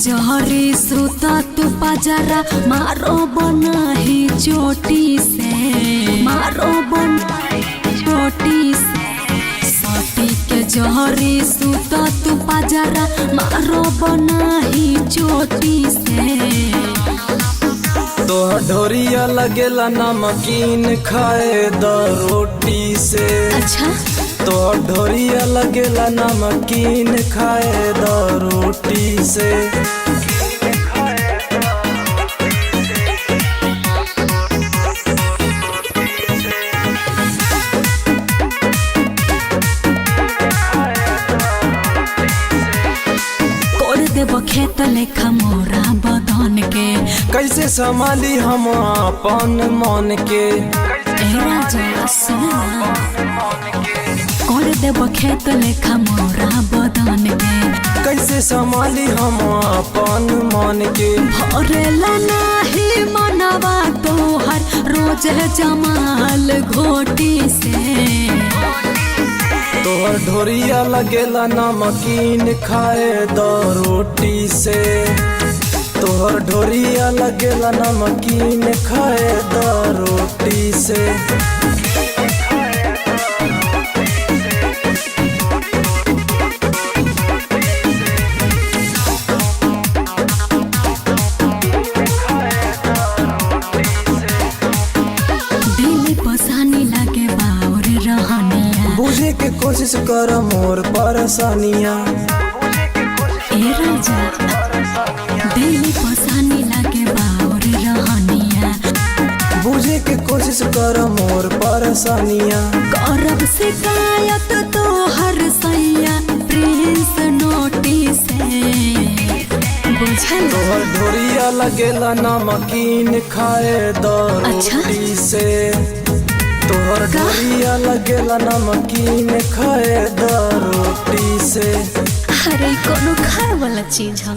जहरी सुता तू पजरा मारो बनाही चोटी से, मारो बनाही चोटी से। सटी के जहरी सुता तू पजरा मारो बनाही चोटी से। तोहर ढोरिया लगेला नमकीन खाए द रोटी से। अच्छा। तोहर ढोरिया लगेला नमकीन खाए द रोटी से। कोर देब खेत लेखा मोरा बदन के। कैसे संभाली हम अपन मन के? ए राजा सुन ना, कोर देब खेत लेखा मोरा बदन के। कैसे संभाली हम अपन मन के? भरेला नाही मनवा तोहर रोज जमाल घोटी से। तोहर ढोरिया लगेला नमकीन खाए द रोटी से। तोहर ढोरिया लगेला नमकीन खाए द रोटी से। दिल पसानी लागे बाउर रहनिया। बुझे के कोशिश कर मोर परेशानिया। ए राजा, दिल पसानी लागे बाउर रहनिया। बुझे के कोशिश कर मोर परेशानिया। करब शिकायत तोहर सैया प्रिंस नोटी से, बुझल। तोहर ढोरिया लगेला नमकीन खाए द अच्छा। रोटी से। तोहर का? ढोरिया लगेला नमकीन खाए द रोटी से। अरे कोनो खाए वाला चीज है?